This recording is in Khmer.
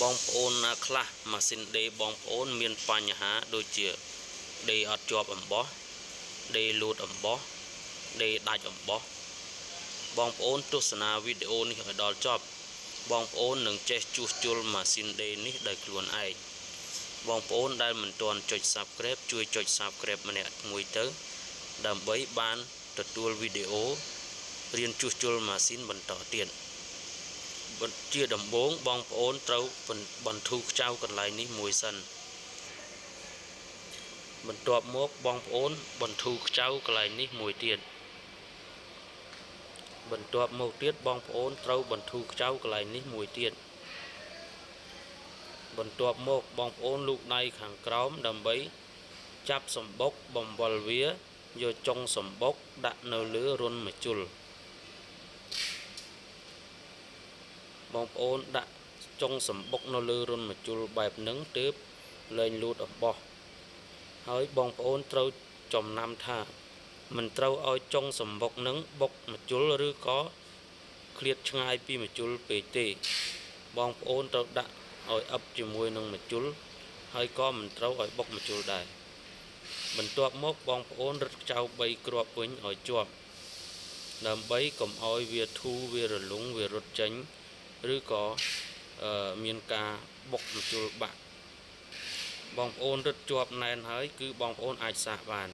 បងប្អូនណាខ្លះម៉ាស៊ីនដេរបងប្អូនមានបញ្ហាដូចជាដេរអត់ជាប់អំបោះដេរលូតអំបោះដេរដាច់អំបោះបងប្អូនទស្សនាវីដេអូនេះឲ្យដល់ចប់បងប្អូននឹងចេះជួសជុលម៉ាស៊ីនដេរនេះដោយខ្លួនឯងបងប្អូនដែលមិនទាន់ចុច Subscribe ជួយចុច Subscribe ម្នាក់មួយទៅដើម្បីបានទទួលវីដេអូរៀនជួសជុលម៉ាស៊ីនបន្តទៀតជាដំបូងបងប្អូនត្រូវបន្ធូរខ្ចៅកន្លែងនេះមួយសិនបន្ទាប់មកបងប្អូនបន្ធូរខ្ចៅកន្លែងនេះមួយទៀតបន្ទាប់មកទៀតបងប្អូនត្រូវបន្ធូរខ្ចៅកន្លែងនេះមួយទៀតបន្ទាប់មកបងប្អូនលូកដៃខាងក្រោមដើម្បីចាប់សម្បុកបង្វិលវាយកចុងសម្បុកដាក់នៅលើរន្ធម្ជុលបងប្អូនដាក់ចុងសម្បុកនៅលើរន្ធម្ជុលបែបហ្នឹងទើបលែងលូតអំបោះហើយបងប្អូនត្រូវចំណាំថាមិនត្រូវឲ្យចុងសម្បុកនឹងបុកម្ជុលឬក៏ឃ្លាតឆ្ងាយពីម្ជុលពេកទេបងប្អូនត្រូវដាក់ឲ្យអឹបជាមួយនឹងម្ជុលហើយក៏មិនត្រូវឲ្យបុកម្ជុលដែរបន្ទាប់មកបងប្អូនរឹតខ្ចៅ3គ្រាប់វិញឲ្យជាប់ដើម្បីកុំឲ្យវាធូរវារលុងវារត់ចេញឬក៏មានការបុកម្ជុលបាក់បងប្អូនរឹតជាប់ណែនហើយគឺបងប្អូនអាចសាកបាន